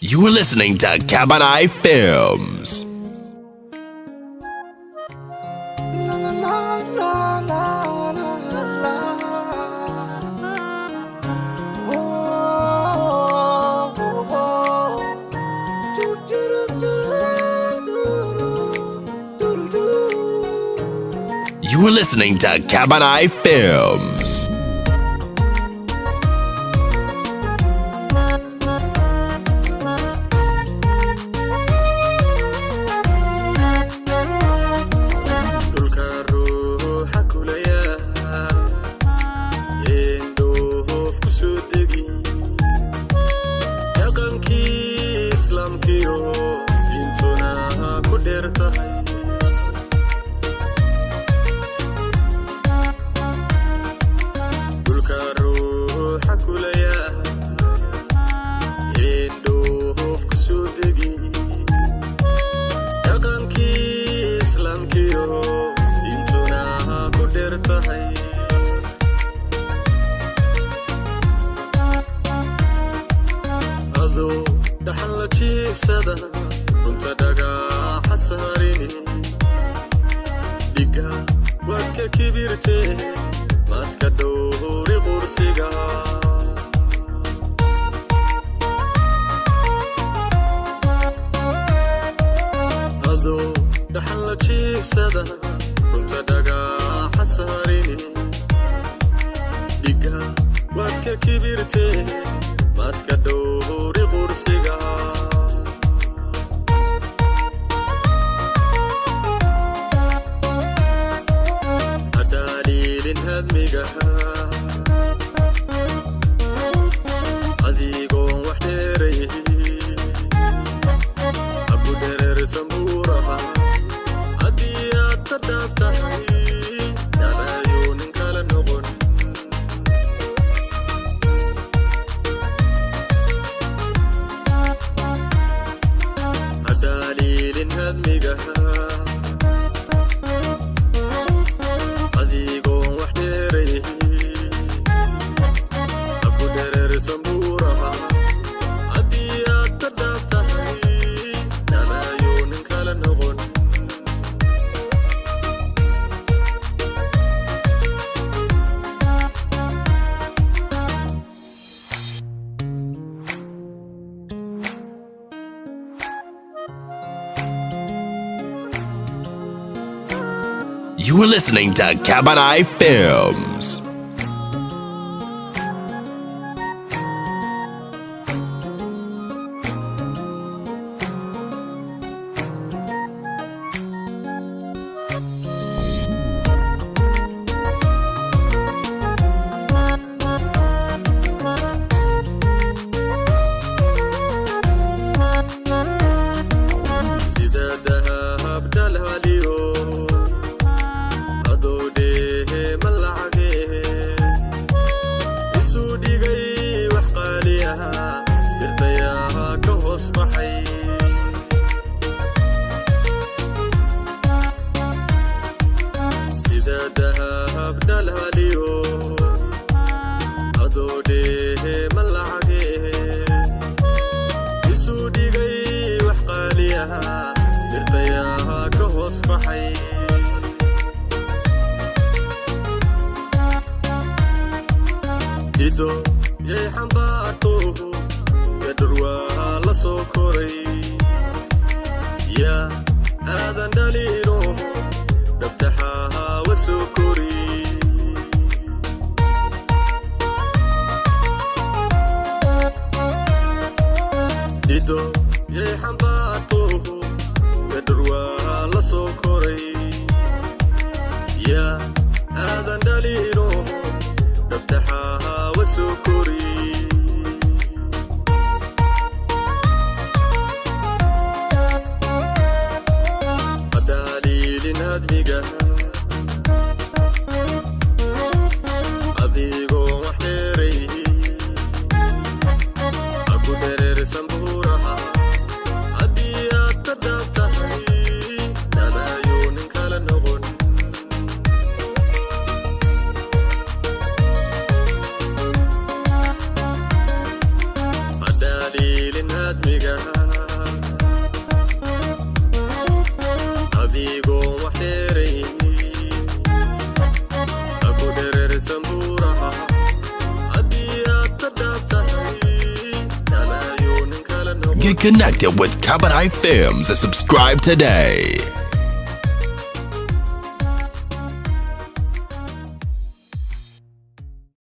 You are listening to Cabaret Films. La la la la la la. Oh, oh, oh. Do, do, do, do, do, do, do. You are listening to Cabaret Films. Dhulka ruuxa kulaya indhoof ku soo degi, dhaqankii islaamkiyo diintuna ku dheer tahay. Dhulka ruuxa kulaya indhoof ku soo degi, dhaqankii islaamkiyo diintuna ku dheer tahay. Adoo dhaxan la jiifsada, runta dhagaxa saarini, dhiga waad ka kibirtee, maad ka dhowri qursiga. Adoo dhaxan la jiifsada, runta dhagaxa saarini, dhiga waad ka kibirtee, maad ka dhowri qursiga. Hadhaadhiilin hadmiga adigoon wax dheeray, haku dhereersan buuraha. Haddii aad ka dhaab tahay, dhalaayo nin kala noqon. Hadhaadhiilin hadmiga adigoon wax dheeray, haku dhereersan buuraha. Haddii aad ka dhaab tahay, dhalaayo nin kala noqon. You are listening to Cabaret Films. Sida dahab dhalhaliyo, adoo dhehe ma lacage isuu dhigay, wax qaaliyaha dirtayaha ka hoos baxay. Sida dahab dhalhaliyo, adoo dhehe ma lacage isuu dhigay, wax qaaliyaha dirtayaha ka hoos baxay. Hido yay xambaarto, gadhar waa la soo koray, yaa aadan dhaliino, dhabtaxaha wa soo kori. Hido yay xambaarto, gadhar waa la soo koray, yaa aadan dhaliino, dhabtaxaha wa soo kori. Hadhaadhiilin hadmiga adigoo wax dheeray, haku dhereersan buuraha. Haddii aad ka dhaab tahay, dhalaayo nin kala noqon. Aadmiga adigoon wax dheeray aku dherersan buuraha haddii aad ka dhaab tahay dhanayuu nin kala noqon. Get connected with Cabaret Films and subscribe today.